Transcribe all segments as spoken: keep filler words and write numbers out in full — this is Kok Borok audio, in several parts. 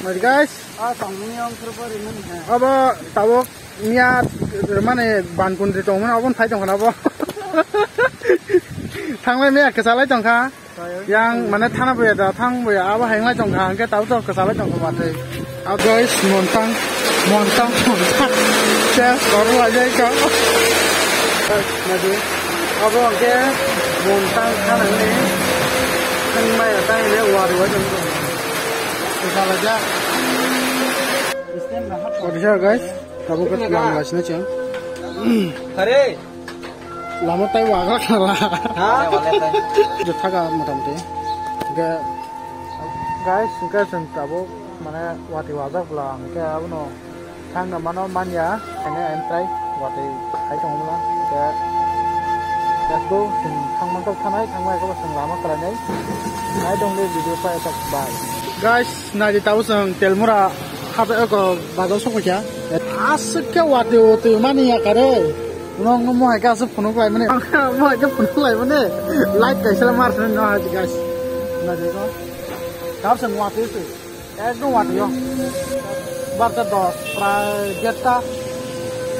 Guys, ah, tongmani ang pura pura rimani ha. Abo tabuk miya mane bankundri tongmani abo thai tongkha abo. Thanglai miya kwchalai tongkha. Yang mane thana boya da thang boya abo henglai tongkha hwnkhe tabuk tabuk kwchalai tongkha batwi. Ah, guys, montang, montang, montang. Chest koru ajai ka. Guys, madu. Abo hwnkhe montang khanani thangmaya tangni wari wari tongkha. Kwchalai jak. Odisha guys, tabuk khe lam gaisina chwng. Are. Lama tai wagra khala. Ha? Jothaga motamti. Hingke, guys, hingke chwng tabuk mane wati wajak bwla hingke abono thangna mano manya, ene entrai wati hai tongo bwla. Hingke let's go, chwng thangmangkha thanai, thangmai khe chwng lama kwlainai. Nai tongdi video pai tak bai. Guys, naidi tabuk chwng Telmura hap eko bazar sokphaikha. Aswk khe wati wati mani yakare. Nong no mohai khe aswk phunuk laimani. Mohai khe phunuk laimani. Like kaisa le mar sini no haji guys. Na dego. Kap se wati se. Ekdom wati yo. Barta dos prai deta.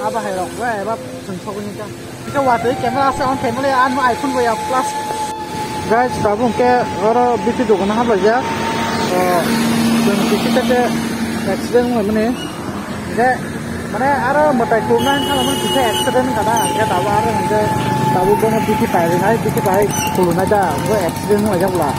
Aba hai rok ba eba sung sokni ka. Kisa wati camera ase on family an mo iPhone bo ya plus. Guys, tabuk ke oro bithi dokan habai ya. Jeng kisa ke accident mo mani. Hingke, mane, aro mwtai khulumnai wngkha, omo kisa accident wngkha na, hingke tabuk aro hingke tabuk bono bithi pai rinai, bithi pai khulumnai da, bo accident wnglaijak bwla.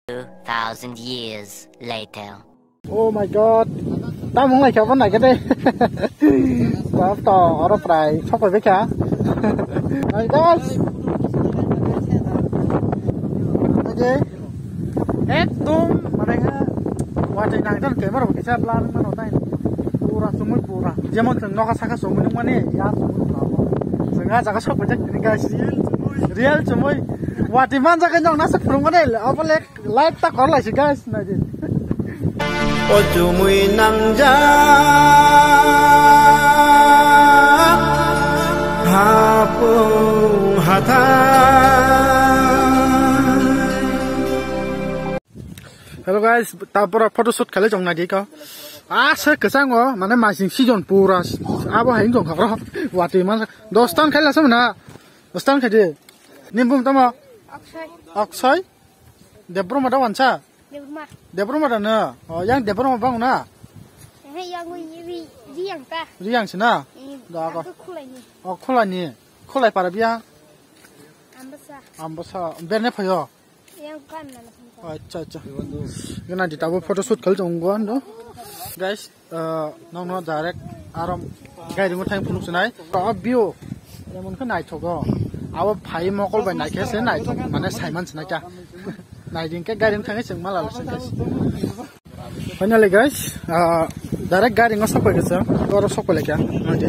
Two thousand years later. Oh my God. Tamo wnglaikha bo naikhe de. Bap to oro prai sokphaikha. My God. Oke. Ekdom mane khe watwi nangjan camera bo kisa blur wngmano tai. Pura chumui pura. Jemon chwng nokha saka chumui nukmani ya chumui pura bo. Chwng ah jaga sokphaijak tini guys. Real chumui. Watwi manjak khe nokna se phunukmani obo le. Light ta kor lai si guys, nai di. O chumui nangjak hapung hathai. Hello guys, ta pura photo shoot khalai chong nai di ko. Ah, se kwchang o, mane masing season pura abo hai wng tong kha bro. Watwi man dos tan khaila se mano. Dos tan khai di. Nini bum tamo? Akshay. Akshay? Debbarma da wansa? Debbarma. Debbarma da no? O, yang Debbarma bang na? Eh, yang wi, wi, Riyang ta. Riyang sina? Eh, da ko. Aku khulai ni. O, khulai ni. Khulai para biya? Ambasa. Ambasa. Berne phayo? Yang kan na. Acha, acha. Gana di tabo photo shoot kal jong go ando. Guys, Ah, nokno direct aro gari ringwi thang phunuk sinai. O view emon khe naithogo. Abo phai mokol bai naikhe se naithok, mane saiman sinai kha. Naiding khe gari thangwi chwng mala se guys. Finally guys, ah, direct gari ngo sokpai khe chwng, oro sokpai laikha. Naidi.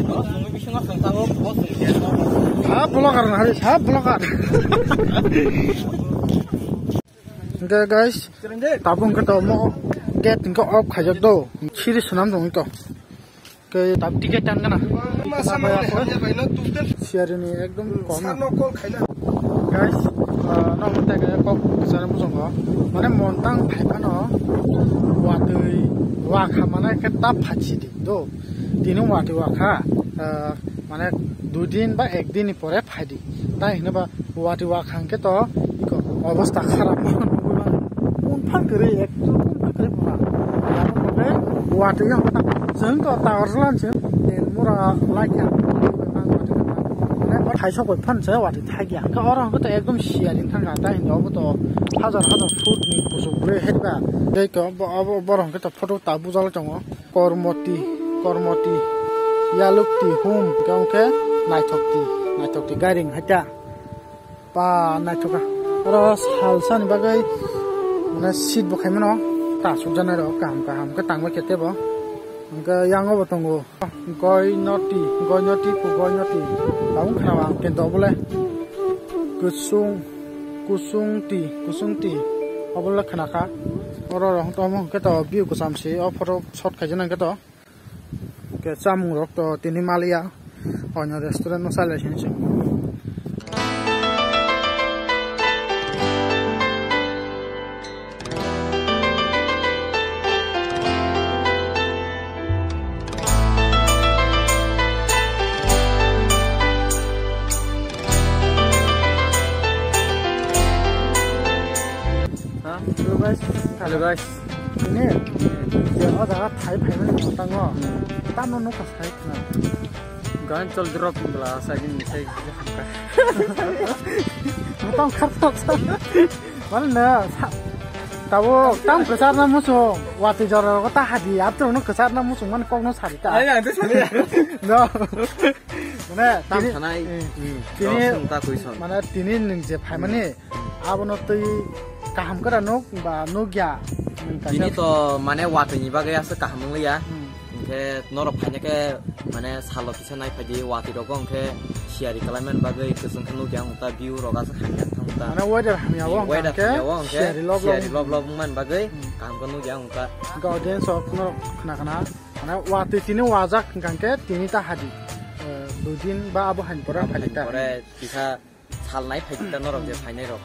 Ha vlogger na, ha vlogger. Hingke guys, tabuk hingke to omo gate hingke off khaijak do, siri swnam tongwi to. Ke tab ticket tan gana. Siyari ni ekdom kom. Guys, ah, nokno tei kok sana muchungo. Mane montang phai phano watwi wakha mane khe ta phachi di do. Tini watwi wakha, ah, mane dui din ba ek din ni pore phai di. Tai hwnba watwi wakha hwnkhe to iko obostha kharap. Mungphang kwrwi, ekdom mungphang kwrwi pura. Watwi yang kota chwng to tower lan chwng. Mura laikya. Thaisok bai phan se watwi thaiya. Hwnkhe oro hwnkhe to ekdom siyari wngkha, ta hinwi obo to hajar hajar foot ni kuchuk ble haiba. Tei to bo-, obo borok hwnkhe to photo ta bujak tongo. Kormoti, Kormoti, Yalukti, Hum, hwnkhe naithokti, naithokti gairing haita. Ba naithok kha. Oro salsani bagwi mane seat bo khaimano ta sukjaknai rok kaham kaham khe tangbai khe tebo. Hwnkhe yango bo tongo. Goinoti, goinoti, ku goinoti. Tabuk khna ba, kento obole. Kusung, kusung ti, kusung ti. Obole khna kha. Oro rong tomo hwnkhe to view kwcham se, o photo shot khaijana hwnkhe to. Hwnkhe chamung rok to tini maliya. Oino restaurant no salai sini se. Hello guys. Hello guys. Ini, je o jaga thai phaimani tango. Tamo nukha sai khna. Gan chol drop bla sa gini sai. Mutang khartok sa. Mana na, sa-, tabo tam kwchar na musung, watwi jora rogo ta hadi, atrok no kwchar na musung man kok no sari ta. Ai, ang to sari ya. No. Mane, tam tini, sanai. Eh, hmm, tini, dos ta kuison. Mane, tini nwng je phaimani, hmm, abono twi kaham kwra nuk ba nukya. Nwng kaisa tini to mane watwi ni bagwi aswk kaham wngya. Hmm. Hwnkhe norok phaina khe mane salo kisa nai phaidi watwi rogo hwnkhe siyari kalaimani bagwi kwchwng khe nukya wngkha view rok aswk hamya wngkha wngkha. Mane weather hamya o wngkha weather hwnkhe hamya o hwnkhe siyari lob lob siyari lob lob wngmani bagwi hmm, kaham khe nukya wngkha. Hwnkhe audience rok norok khna khna mane watwi tini wajak hwnkha hwnkhe tini ta hadi, eh, dui din ba abo haini pore abo phaidi haini ta. Pore kisa Salnai phaikha norok je phainai rok.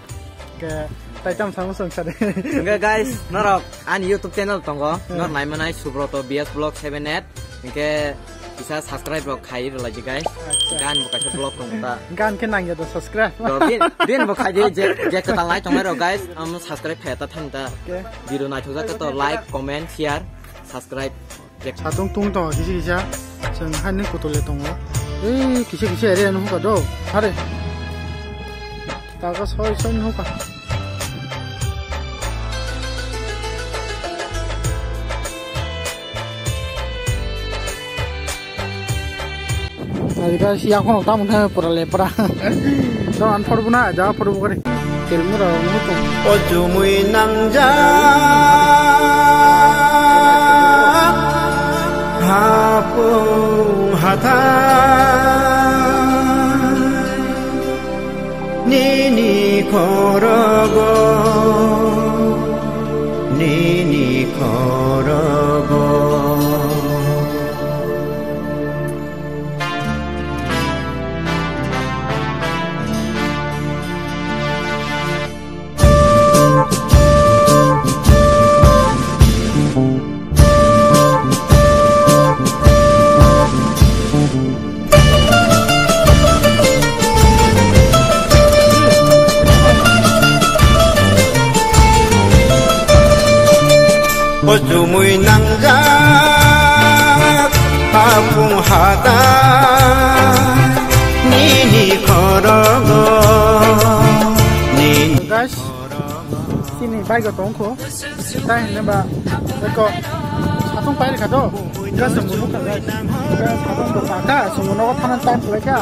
Ke, tai tam samo song sade. Hwnkhe guys, norok ani YouTube channel tongo, hmm, nor naimanai Subroto B S Vlog seven eight. Hwnkhe kisa subscribe rok khai rwlai di guys. Acha. Gan bo kaisa vlog tong ta. Gan khe nangya da subscribe. Do bin, bin bo khai di je, je kwtal nai tongnai rok guys, am subscribe khai ta thang ta. Ke. Video naithok jak to like, comment, share, subscribe. Satung tung tongo kisa kisa. Chwng haino kutule tongo. Ei kisa kisa area no hwnka do. Hare. Taka soi soi no hwnka. Tadi ka siya kono tamu thame pura le pura. Dogan photo bo na, ja photo bo kari. Kelmura mutung. O chumui nangjak hapung hathai nini khorogo, nini khorogo. O chumui nangjak hapung hathai nini khorogo, nini. Guys, chini bike o tongkho, tai hinba eko satung pai rikha do. Hwnkhe chwng bo nukha guys. Hwnkhe satung bo paka, chwng bo nogo thana time khlaikha.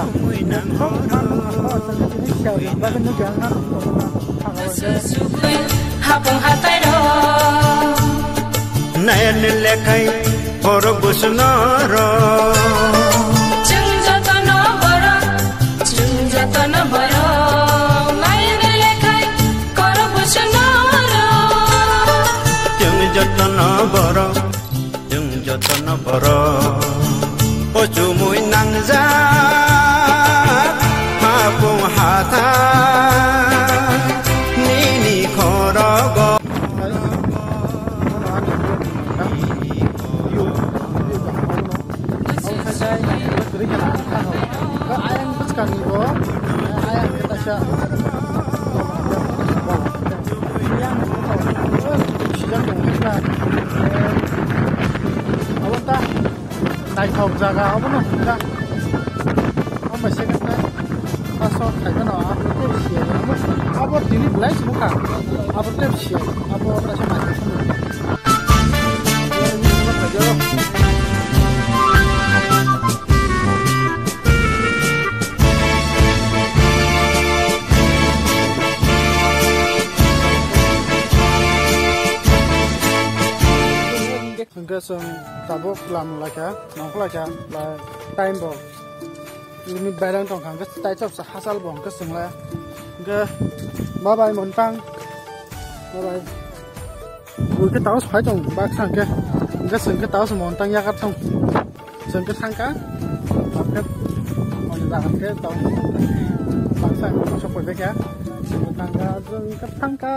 Hapung hathai rok. Nayan lekhai borok busu norok. Chwng jotono borok, chwng jotono borok. Nayan lekhai borok busu norok. Chwng jotono borok. Chwng jotono borok o chumui nangjak hapung hathai nini khorogo. Ayang bwskangni bo, ayang kaisa. Sijak tong khe ta. Abo ta naithok jaga, obono hwnka. Omo bai se khe ta. Por tini belai se bwkha. Abo tep si. Abo abo se mai. Hingke chwng tabuk lam laikha, nongkhlaikha, lai time bo. Limit bairang tongkha, hingke tai chopsa hachal bo hingke chwng lai. Hingke bye bye montang. Bye bye. Hingke taos phai tong, baksa hingke. Hingke chwng khe taos montang yakat tong. Chwng khe thangkha. Hingke, hingke taos baksa hingke sok poi kha. Chwng thangkha, chwng khe thangkha.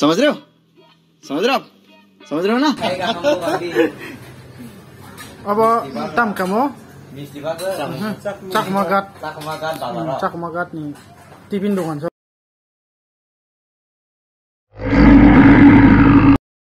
समझ रहे हो? समझ रहे हो आप? समझ रहे हो ना? Abo tam kamo? Chakma Ghat. Chakma Ghat ni tiffin dokan.